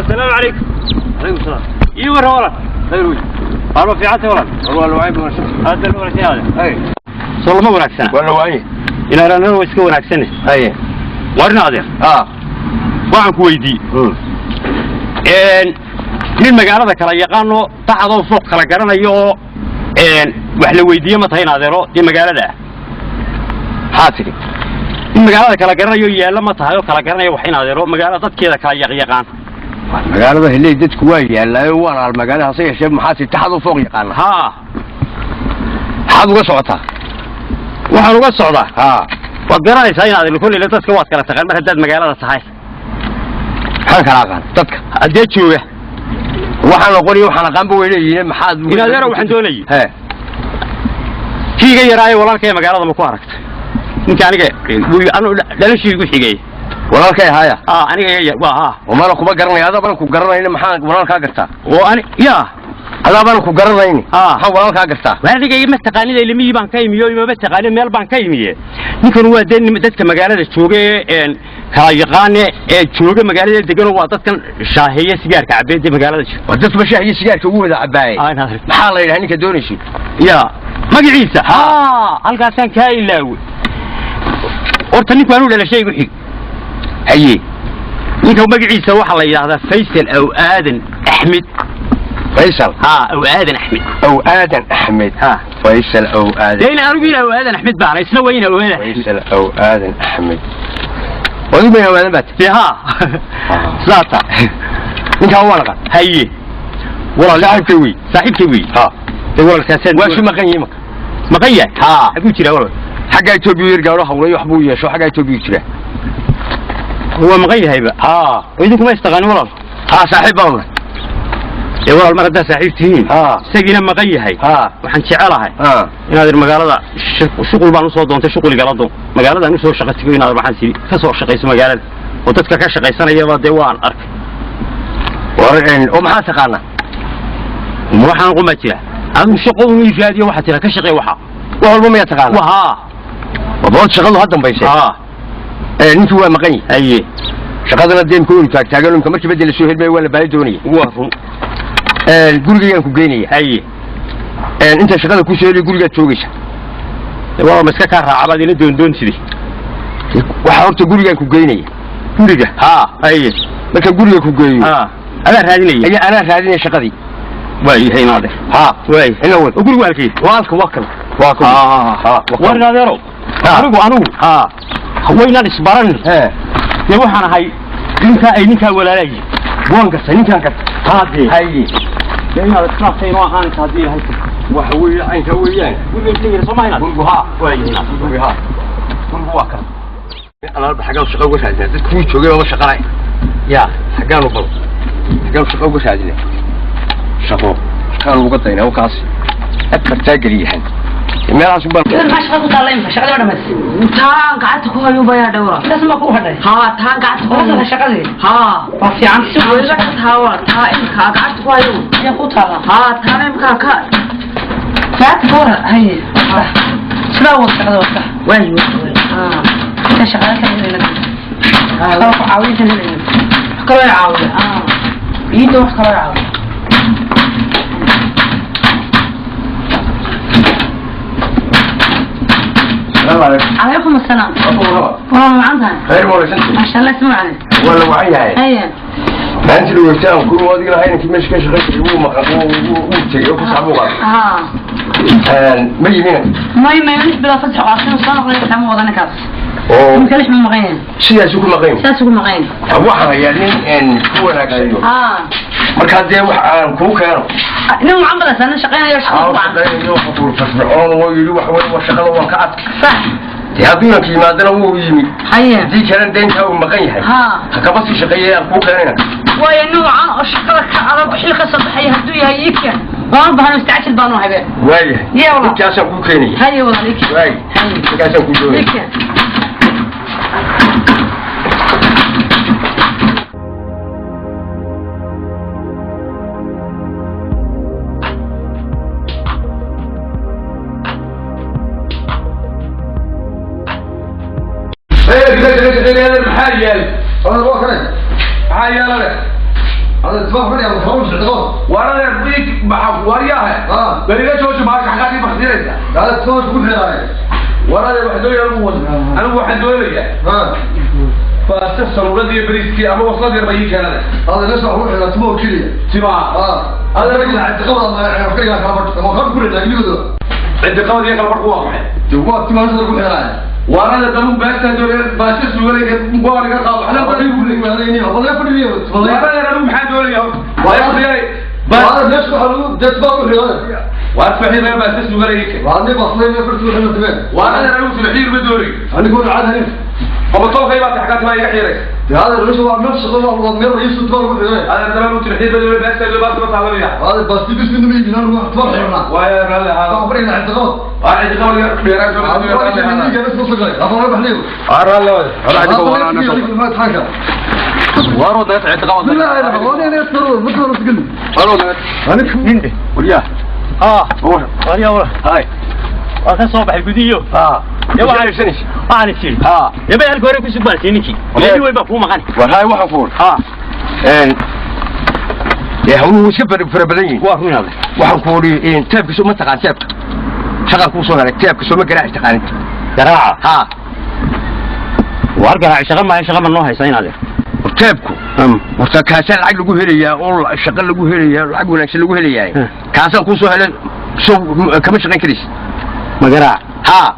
Assalaamu calaykum. Calaykum salaam. Ii warran walaal. Khayr wey. Qaar ma fiicantay walaal? War waa la waayay wanaagsan. Aad baan u wanaagsan yahay. Haye. Soo lama wanaagsana? Waa la waayay. Ilaalinana waa iska wanaagsane. Haye. Warna adeer. Ah. Waxaan ku weydiiyey. Nin magaalada kala yaqaano taxadoo fooq kala garanayo oo wax la weydiiye ma tahay in adeero dee magaalada ah. Maxaa tidhi? Nin magaalada kala garanayo yaalla ma tahay oo kala garanayo wax in adeero magaalada dadkeeda kala yaqyaqaan. Magaalada heley dadku waa yaallaayo waan al magaalada hase yeeshee maxaa tidhi taxadoo fooq yaqaana? Haa. Maxaad uga socotaa? Waxaan uga socdaa. Haa. Waad garanaysaa in adeer kolley dadka waad kala taqaan mar haddaad magaalada tahay. Maxaan kala aqaan dadka? Haddee jooga. Waxaan aqoon iyo waxaan aqaanba way leeyihiin maxaad In adeero waxaan doonayay. Hee. Kii iga yaraaye walaalkay magaalada ma ku aragtay? Ninka aniga anu dhalashii igu xigay. Walaalkay haya. Ah, aniga iga waa haa. Wamana kuma garanaya adaa baan ku garanayna maxaan walaalkaa gartaa? Oo ani yaa Adaa baan ku garanayni. Ah. Maxaan walaalkaa gartaa? Waa aniga ima taqaanida ilimihii baan ka imiyo imama taqaanin meel baan ka imiye. Ninkan waa dee dadka magaalada jooga ee kala yaqaane ee jooga magaalada degan waa dadkan shaaheeya sigaarka cabeed ee magaalada jooga. Waa dadka shaaha iyo sigaarka ugu wada cabaaye. Ah, inaad aragto. Maxaa la yidhaha ninka doonaysid? Yaa magaciisa haa halkaasaan kaa ilaaway. Horta ninku anuu dhalashay igu xig. Haye. Ninka magaciisa waxaa la yidhaahdaa Faysal Aw Aadan Axmed. Faysal. Haa, Aw Aadan Axmed. Aw Aadan Axmed. Haa. Faysal Aw Aadan. Dee ina anigu ina Aw Aadan Axmed baan isna waa ina Aw Aadan Axmed. Faysal Aw Aadan Axmed. Wadigu bayna Aw Aadan baad. Dee haa. Sidaata. Ninkaan waa naqan. Haye. Walaal saaxiibkay wey. Saaxiibkay wey. Haa. Dee walaalkaasaan Waa isu maqan yihiin marka. Maqan yahay? Haa. Xaguu jiraa walaal? Xagga Itoobiya yar gaaro hawlay wax buu yeesho xagga Itoobiya jira. Waa maqan yahayba. Haa. Idinku ma istaqaanin walaal? Haa saaxiib baan nahay. Dee walaal mar haddaa saaxiib tihiin. Haa. Isagiina maqan yahay. Haa. Waxaan jecelahay. Haa. Inaad ir magaalada shuqul baan usoo doontay shuqul igala doon. Magaaladaan usoo shaqo tago inaad waxaan sidhi ka soo shaqayso magaalada. Oo dadka ka shaqaysanayaba dee waan arkay. War oo maxaa taqaanaa? Ma waxaan quma jira. Adigu shaqo uu ii raadiyo waxaa tira ka shaqee waxa. Wax walba miyaa taqaanaa? Wahaa. Wabood shaqadu ha dambaysay. Haa. Ninkii waa maqan yahay. Haye. Shaqadana dee imka waynu taagtaagan imka markii bedel soo helmay waa la baali doonaya. Waa run. Gurigaygaan ku geynaya. Haye. Inta shaqada ku soo heliyo gurigaad joogaysa. Dee walaal ma iska kaa raaca baad ila doondoontidi. Waxaa horta gurigaan ku geynaya. Guriga? Haa. Haye. Marka guriga ku geeyo. Haa. Adaa raadinaya. Ayaa anaa raadinaya shaqadii. Waa yahay in adeer. Haa. Waay. Ina wad. Oo gurigu halkii. Waa halka waa kan. Waa kan. Haa. Haa. War in adeero. Haa. Anigu. Haa. Waynaan isbaran. Hee. Dee waxaan ahay ninkaa ay ninkaa walaalaayihiin. Waan gartay ninkaan gartay. Haa dee. Haye. Dee inaad islaafta inoo ahaanaysa haddii ilahay tiro. Waxa weeye caynka weeyaan. Guriga isla yiri soo ma inaad. Gurigu haa. Waa yahay inaad. Gurigu haa. Gurigu waa kan. Alaalba xaggaan shaqo uga raadinaa. Dadku wuu joogay ma shaqalay. Yaa. Xaggaan u bal. Xaggaan shaqo uga raadinaa. Shaqo. Shaqaan uga daynaa wakaas. Afartaa geliyahan. Meelahaas baan. Maxaa shaqada ku taalla imika? Shaqadii waa dhamaysay. Taan gacanta ku hayo bayaa dhawaa. Taas ma ku hadhay? Haa, taan gacanta ku hayo. Waa shaqadii. Haa. Waa fiican. Si weliba ka taa waa taa imika gacanta ku hayo. Yaa ku taalla. Haa, taan imika ka. Saacad ka hor haye. Sidaa wad shaqada wata. Waayo waayo. Haa. Inta shaqada ka helayna. Haa. Kala ku caawinta helayna. Wax kaloo i caawiya. Haa. Iida wax kaloo i caawiya. Salaamu calaykum. Calaykum assalaam. Waa Waa macaan tahay. khayr ma wanaagsan. Maasha Allah isma macaan. Waa la wacan yahay. Haye. Maalintii la weegtay aan ku adiga lahayn intii meesha ka shaqaysay wuu maqan wuu tegay oo ku saxbu qaatay. Haa. Ma yimin. May lix bilood fasax oo asin soo noqday waxaan wada ninkaas. Oo Imika lix ma maqan yahay. sidaas ku maqan. Sidaas ugu maqan yahay. Waxaan hayaa nin ku wanaagsan. Haa. Marka dee wax aan kuu keeno. Nin wacan badan nin shaqaynayo shaqo Haa, wacan. shaqaynayo wuxuu firfircoon oo yidhi wax weyn waa shaqada waan ka adkay. Sax. Dee hadduu inanka yimaadana wuu yimi. Haye. Haddii kalena dee intaa uu maqan yahay. Haa. Ha kaba sii shaqeeyay aan kuu keenayna. Waayo nin wacan oo shaqada ka adag xil ka soo baxaya hadduu yahay ii keen. Waan bahan mustacjil baan u habeen. Waayahay. Yaa walaal. Ninkaasaan kuu keenaya. Haye walaal ii keen. Waay. Haye. Ninkaasaan kuu doonaya. Ii keen. Maxaa yaal? Maxaa yeelale? War adeer ii maxaa waryaahe beriga jooji baasha xaggaad ii baktinaysa. War adeer waxaan doonaya anigu anigu waxaan doonayaa baasta saluuladii iyo bariiskii ama waslad yar ba ii keenade timaa ciddi qabad iyo kala barku waa maxay? War adeer anigu baastaan doonaya baasta suugalayga waan iga qaado waxna baa igu leeyahay. War adeer anigu maxaan doonaya horta waa fadhiyay waar fadhiyay baasta suugalayga keen. War adeer anigu tibxiir ma doonayo qabatolkay baa taxkaa timaa iga xiiraysa. Adeer dalaan u tibxiir ma doonayo baasta doonaya baasta ma taabanaya. Waayo raalli ahaado waa ciddi qabad yar dheeraan soo waaro dad ciddi qabad waryaa haa waryaa wala hay waa ka soo baxay gudiyo haa dee waxaan waxaan is yidhi haa dee bay halka hore ku sugbaalsay ninkii Wallahi. nin weyn baa kuu maqan. War hay waxaan ku haa dee hawluhu iska fara badan yihiin. Waa run adeer. Waxaan ku uri teebka soo ma taqaan teebka shaqaan kuu soo helay teebka soo ma garaaci taqaanin? Garaaca haa waar garaaci shaqa maayo shaqa ma noo haysa in adeer. War teebku horta kaasaa lacag lagu helayaa oo shaqo lagu helayaa lacag wanaagsan lagu helayaa. Kaasaan kuu soo helay soo kama shaqayn karaysid ma garaac? Haa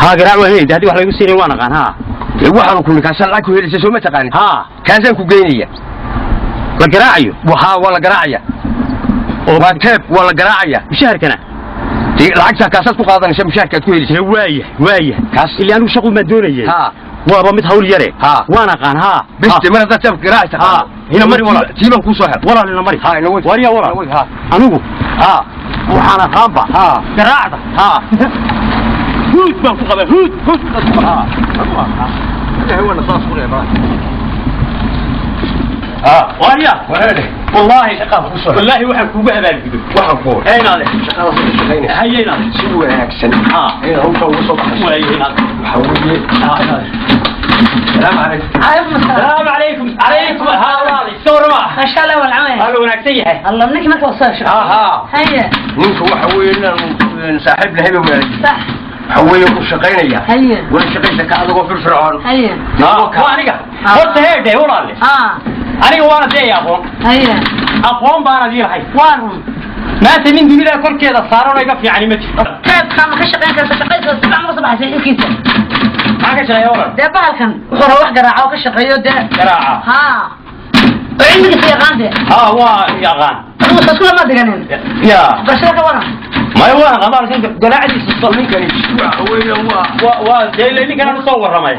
haa garaac waa helayda haddii wax lagu siinay waan aqaan haa. Dee waxaan ku kaasaan lacag ku helaysa soo ma taqaanin? Haa kaasaan ku geynaya. La garaacayo? Haa waa la garaacaya oo waa teeb waa la garaacaya. Mushaharkana? Dee lacagtaa kaasaad ku qaadanaysa mushaharkaad ku helaysa. Dee waaya waaya Kaas. Ilaa anigu shaqu maan doonayay haa waaba mid hawl yare. Haa. Waan aqaan haa. Bes dee mar haddaad teebka garaaci haa taqaano ina mari walaal. Tiibaan kuu soo helay. Walaal ina mari. Haa ina wad. Waryaa walaal. Ina wad, haa anigu haa waxaan aqaanba haa garaacda haa huud baan ku qabaa huud huud. haa ilaahay waana saas ku leeyahay. Waryaa wareere wallaahi shaqaan kuu soo helay. Wallaahi waxaan kuugu abaalgudo waxaan ku ee inaade shaqadaas ka shaqaynaysa haye inaade si wanaagsan haa inaad hawsha uga soo baxayso. Waaye inaade waxaa weeye haa inaade salaamu calaykum. عليكم السلام. السلام عليكم عليكم ها walaal iska warrama. ما شاء الله والعمل. Waa la wanaagsan yahay. الله منك ما توصلش. ها ها هيا. Ninka waxa weeye inaanu saaxiib nahay ba wanaagsan. صح. Waxa weeye ku shaqaynaya هيا. wala shaqaysa ka adagoo firfircoon. هيا. Waa aniga horta heedhe walaale اه aniga waana dee aqoon هيا. Aqoon baana idin lahay وارهم. Maanta nin dunida korkeeda saaran oo iga fiicani ma jirto. كيف كان ما كشقين كان شقيت سبع ما صباح سيحكي كيسه. Maxaa ka shaqeeya walaal? ده بهالكن وحنا واحد قراعه وكشقيو ده. Garaaca? ها وعندك سيقان ده. Haa waa yaqaan. هو تسكول ما دقنين. Ya برشلونه ورا. Maya waan aqaan laakiin garaacdiisa ninkani waxa weeye waa waa waa dee ninkan aan usoo warramay.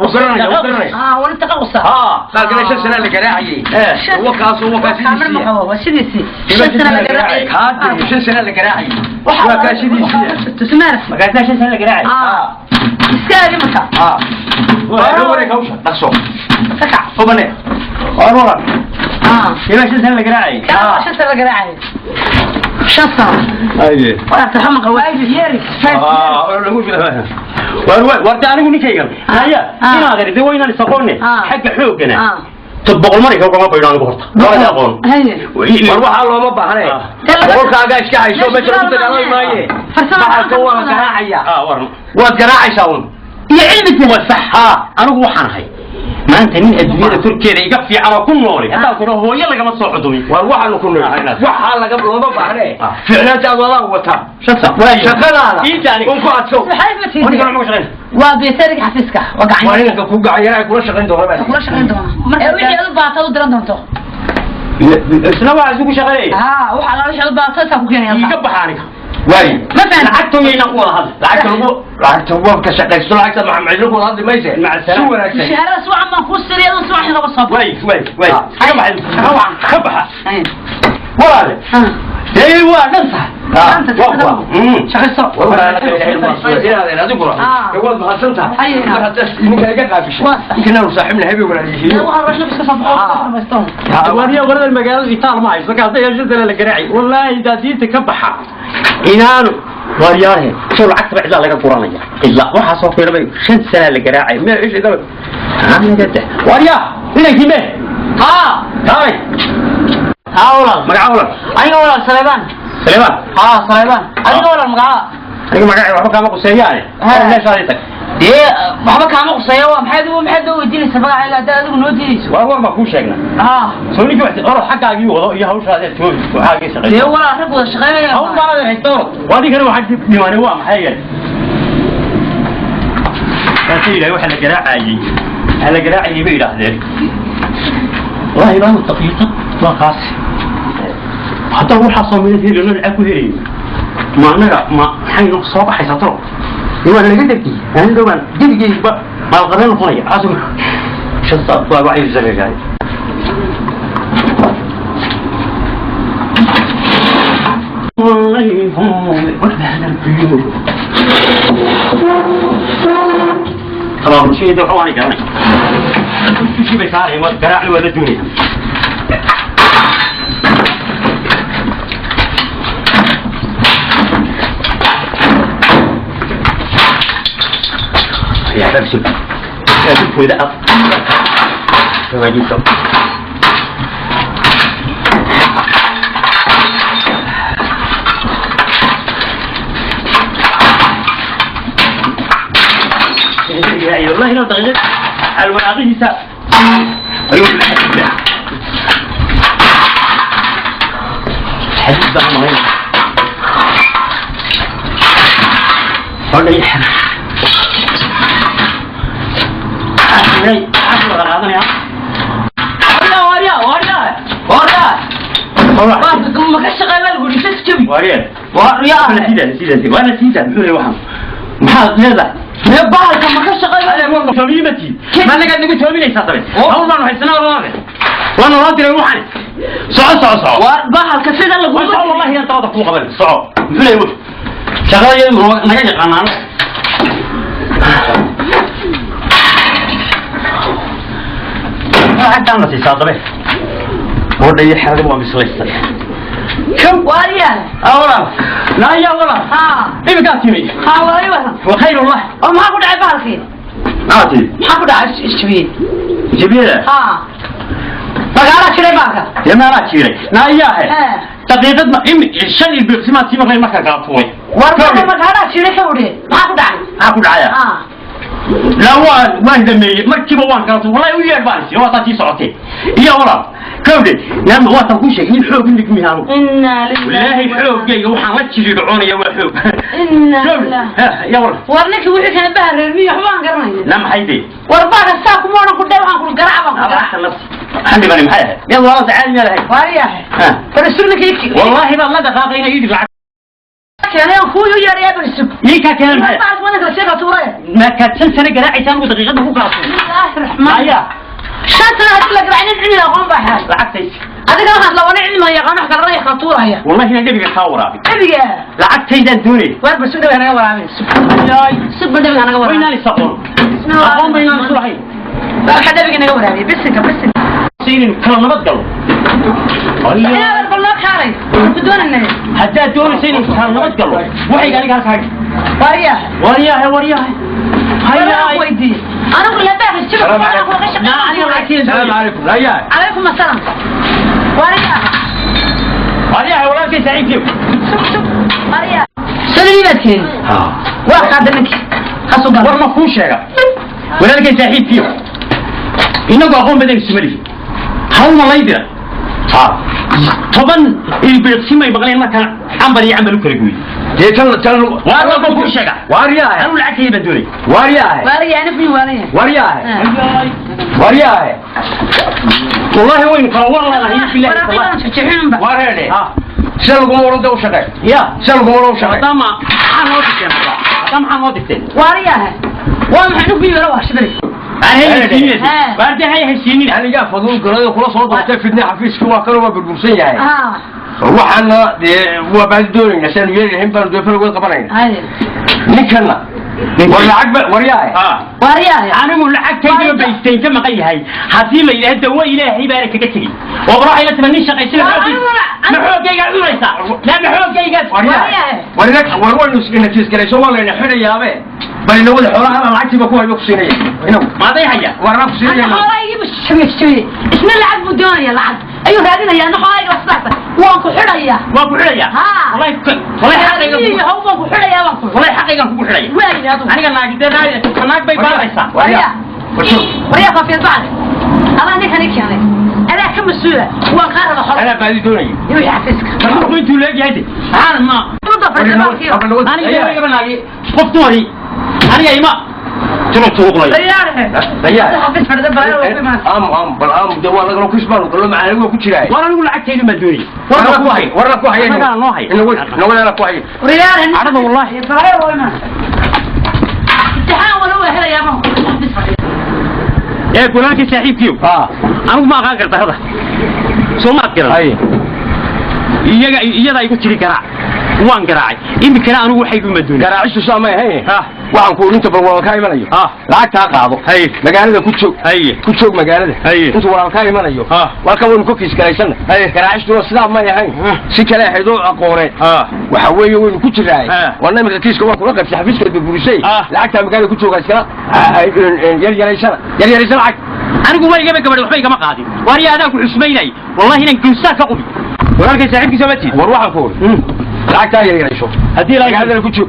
Wuu garanaya wuu garanaya. اه وانت تقص. Haa baalkana 5 sana la garaacayay. Eh. Wakaas wakaas. كامل ما هو سيديسي 5 سنه لا قراعي. Kaa 5 sana la garaacayay waa kaa sidiisii. تسمعنا. Markaasaa 5 sana la garaacay. اه iskaadi marka. Haa waa wareeg hawsha dhaqso. Kakac. Hubane waar walaal اه ilaa 5 sana la garaacay. كان 5 سنه لا قراعي 5 سنه. Aye. ولا تحمق وايد يري. War war anigu ninkaygan haya Ah. inaad aragtay waa inaan isaqoonne Ah. xagga xoogana اه tod boqol marayka ugama baydho anigu horta waa aqoon. هيا. War waxaa looma baahne Ah. boqolkaagaa iska hayso meesha lagu dagaalami maaye baxalka waa la garaacaya. Ah waran. Waad garaacaysaa un. يا علمتي. Waa sax haa anigu waxaan ahay maanta nin adduunyada korkeeda iga fiican oo ku nooli haddaan kuro hooyo lagama soo cudumin. War waxaanu ku nidhi Ah, inaad- waxaa laga looma baahne Ah. ficnaantaadu adaa wataa 5 sano waayo shaqadaada Iinta aniga un ku adkow. حبيبتي. aniga ma shaqeyn. وبيترك حفيزك waa وقعني. inanka ku gacan kula shaqayn doona baa. kula shaqayn doona marka wixii aad u baahato u diran doonto. Isna waa isugu shaqeynaya. ها waxa la wixii aad u baahato saa ku keenaya. Iiga baxa aniga. Waay ma fahan. Lacagta yaynaan ku wada hadli. Lacagta lagu lacagta waa ka shaqaysto lacagta maxamed lagu wada hadli mayse Maca si salaam. wanaagsan. mushaharada subax ma ku siriya subax laga soo waay waay waay Ah. ka baxa ka baxa baxay. Walaale dee waa dhan tahay. Ah, waa kuwa. Shaqayso. Inaadeen adiguna Ah. ee waad mahadsan tahay Haye. mar haddaad ninka iga qaabishay Waa sax. ninkan aanu saaxiib nahay bay walaalyihiin. waxa la iska soo baxo dhamaysto. Warya warada magaalada itaal ma hayso ka hadday 5 sana la garaaci wallaahi daa diinta ka baxa inaanu waryaare soo lacagta ba cidlaa laga guranaya ilaa waxaa soo fiiramay 5 sana la garaacay meel isha daba warya inankii mee ها kaalay. Haa walaal. Magaca walaal? Aniga walaal Saleebaan. Saleebaan? Haa Saleebaan. Adiga walaal magaca? Aniga magacay waxba kaama quseeyaane. Meeshaadii tag. Dee waxba kaama quseeya, waa maxaad maxaad u weydiinaysaa magacayga haddaad adigu noo diidayso? War war baan kuu sheegnaa. Haa. Soo ninkii wax orod xaggaagii wado iyo hawshaadi aad joogi waxaagii shaqaysa. Dee walaal rag wada shaqaynaya. Hawl baan adeer haysta orod. Waa ninkana waxaa dhimaanay waa maxay yeelay? Kaasay yidhahay waxa la garaacayey. Waxa la garaacayey bay yidhaahdeen. Wallaahi baan daqiiqad waa kaas. Hadda waxaa soo midad heli lacag ku helayo. Ma annaga ma maxay noo soo baxaysaa tolo? Waa laga degtay. Aan dhowaan gebigeyba maalqabeen noqonaya. Caasum shasta waa waxay zagaagaay. طبعا شيء ده حوالي كمان شو بيساري ما قراعي ولا دنيا. يا حبيبي يا شوف ده أب ما يجيب. والله لو دقيقة الوراقي حساب أيوة الحديد ده مهم. ولا يحرق maxaad leedahay? Bahalka ma ka shaqeyn? Toomiyimatii ma naga nagu toominaysaa dabe? Hawl baanu haysanaa walaale, waa naloo diray waxani. Soco soco soco. Waa bahalka sida lagu soco, wallahi yaan dabada kuu qaban. Soco, muxuu leeyahay wuxu shaqada iyadu naga yaqaanaan. Lacagtaan la siisaa dabe gabadha iyo xerada waa mislaystay. Waaryahay. Walaal naaya walaal. Haa. Iminkaa timi? Haa walaal waran. Wa khayr wallah. Oo maxaa ku dhacay bahalkii? Maxaa timi? Maxaa ku dhacay isjabiyey? Jabiyada? Haa. Magaalaa jiray bahalka. Dee maalaa jiray naayaahe daqiiqad ma imi shan iyo biqsimaa tii maqlay markaa kala tuuray. War magaalaa jiray ka udhe, maxaa ku dhacay? Maxaa ku dhacaya? Haa. La waan dhameeyey markiiba, waan kala tuuray wallahi. U yeedh baan isi waa taa sii socotay iyo walaal kawdhe naama waa taan kuu sheegay nin xoog inig mihaanu. Inna lillahi. Wallaahi xoogayga waxaan la jiridhoconaya waa xoog. Inna lillahi. Ya walaal. War ninka wixii kale bahal reer miyi waxba aan garanayna. La maxay dee? War bahalka saa kuma odhan ku dheh, waxaan ku garaac baan ku garaac. Nafsi xildhibani maxay ahayd? Miyaad walaal caadi miyaad ahayd? Waaryahay. Bal isug ninka wallaahi baad la dhaqaaqayna ii dhig lacag keenay aan kuu yeedhayaa, bal isug. Ii kaa keenay maxay? Bahalka wadanka la sheega tuuraya. Ma kaad shan sano garaacaysa anigu daqiiqada ku kala tuuray? Bismillaahi raxmaan. Aya. 5 sano haddii la garaac nin cilmi aqoon baa xaas. Lacagtaysi. Adiga waxaad lawana cilmi yaqaan wax kala raya kala tuuraya. Wallahi inaan nebiga kaa waraabi. Nebiga. Lacagtaydaan doonay. War bal sug dhawe naga waraabin. Sug bal dhawe naga waraabin. Waynaan is aqoon. Aqoon baynaan isu lahayn. Waxa dhabiga naga waraabiye bisinka bisinka. Inaynu kala nabad gallo. Inaad bal noo kaalay. Ku doonanay. Haddaad doonaysa inaynu kala nabad gallo, waxayga aniga halkaa. Waaryahay. Waryahay waryahay. Hayay weydiiyey. Anigu la baax jiro waxaan ku shaqeeyaa. Na aniga lacagtayda. Salaam calaykum naaya. Calaykum asalaam. Waaryahay. Waryahay walaalkay saaxiibkii. Sug sug. Waaryahay. Saliibaad keeni. Waa qaada ninkii. Hasu gal. War ma kuu sheega walaalkay saaxiibkii, inagu aqoon badan isuma lihi. Hawlna lay dira 10 ilbiriqsimay maqleen markaan cambar iyo cambal u kala gooyey. Dee tan tan. Waar ma kuu sheega? Waaryahay. Anu lacagtayda baan doonay. Waaryahay. Waaryahay nafni waaryahay. Waaryahay. Waaryahay. Wallahi waynu kala war lanahay billahi. Waraaqadan jajixinba. Wareere. Sida laguma oran dee u shaqee. Ya. Sida laguma oran u shaqee. Haddama maxaa noo dirteen? Hadda maxaa noo dirteen? Waaryahay. Waa maxay nugu yara waa shibri. Baarde hay heshiinin. Anigaa faduul galay oo kula soo doortay fidne, xafiiskii waa kan waa burbursan yahay. Haa. Waxaana dee waa baadi doonaynaa si aanu yeeli lahayn baanu dee faragood qabanayna. Haye. Ninkanna war lacag ba waryahay. Waaryahay. Anigu lacagtaydiba baysteyn ka maqan yahay haddii la yidhaahdo dawo ilaahay baana kaga tegey oo bal waxay la timaa nin shaqaysana ma xoogaygaa cunaysaa? Laa ma xoogaygaad. Waryahay. War inag war waynu inajiis garayso waa layna xidhayaabe bal ina wada xoolahana lacagtiiba ku hayba ku siinaya inagu. Maaday haya? Warna ku Hadda siinaya. xoolaha igiiba jabiyey jabiyey. Isna lacag buu doonaya lacag. Ayuu raadinayaa naxooyga sidaas. Waan ku xidhayaa. Waan ku xidhayaa. Haa. Wallahi wallahi xaqayga Iyo haw baan ku xidhayaa baan ku. Wallahi xaqaygan kugu xidhaya. Waayi adigu. Aniga naagidee naag bay baaraysaa. Waryaa. Waryaa koofiyad bacde. Adaa ninkan ii keenay. Adaa ka mas-uula. Waan kaa raba xolo. Anaa baadi doonayay. Inuu xafiiska. Marka intuu leegyahay de maxaan ma Muddo fadhiya. Aniga igaba naagi qof dumari aniga ima tiro tuuqlay. Waryaare. Dayaa. Xafiis fadhida balaa waa ku imaanaysa. Aamu aamu bal aamu de waa lagalo kisbaan galo macaan ku jiraa. Waan anigu lacagtaydu ma doonayay. Warna ku hay, warna ku hay. Annagaa noo hay. Inagu ku hay. Waryaare. Carada wallahi. Balaa waa imaanaysa. Imtixaan wala waa helayaa baan ku xafiis fadhiya. Ee walaalkii saaxiibkiiyo. Ah. Anigu ma aqaan karta hada. Soo ma garan. Hay. Iyaga iyada igu tiri garaac. Waan garaacay. Imikana anigu waxay igu ma doonayay. Garaacistu saamay hay. Ah. Waxaan ku inta bal walaalkaa imanayo. Ah. Lacagtaa qaado. Hay. Magaalada ku joog. Hay. Ku joog magaalada. Hay. Intuu walaalkaa imanayo. Ah. Walka waynu ku kiis garaysana. Hay. Garaacistuna sidaa may ahayn. Si kale ahayd oo aqooneed. Ah. Waxa weeye waynu ku jiraay. Ah. Warna imika kiiska waan kula qabtay xafiiska burburisay. Ah. Lacagtaa magaalada ku joogaa iskala yar yaraysana. Yar yaraysana lacag. Anigu waa igaba gabadhi waxba igama qaadin. Waariya adaan ku xusmaynay. Wallahi inaan gowsaa ka qubi. Walaalkay saaxiibkiisa ma tiid. War waxaan ku uri. Lacagtaa yar yarayso. Haddii la Magaalada ku joog.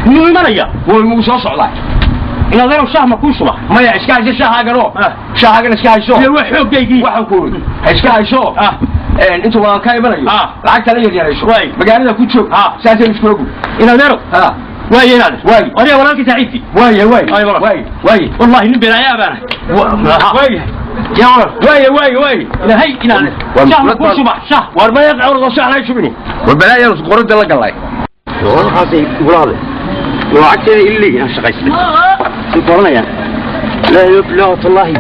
Miyuu imanaya? Wuu imugu soo socdaa. Inaad adeerow shaah ma kuu shuba. Maya iska hayso shaahaaganoo. Ah. Shaahaagan iska hayso. Iyo waa xooggaygii. Waxaan ku uri. Ha iska hayso. Ah. Intuu walaalkaa imanayo. Ah. Lacagtana yar yarayso. Waay. Magaalada ku joog. Ah. Saasay isku ogu. Inaad adeerow. Ah. Waaye inaad. Waay. Waariya walaalkii saaxiibkii. Waay waay. Ay, walaal. Waay waay. Wallahi nin belaayaa baana. Waay. Ya walaal. Waay waay waay. Ilaahay inaad. Waa Shaah ma muslad kuu baan- shuba shaah. War maya cawrado shaah laga shubini. War balaayaan qorada la galay. Waxaasay igula hadlay. Lacagteeda illiga aan shaqaystay. Si qoranayaan. Laa ilaha illa wallahi.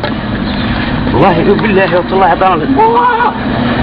Wallahi billahi wallahi hadaan.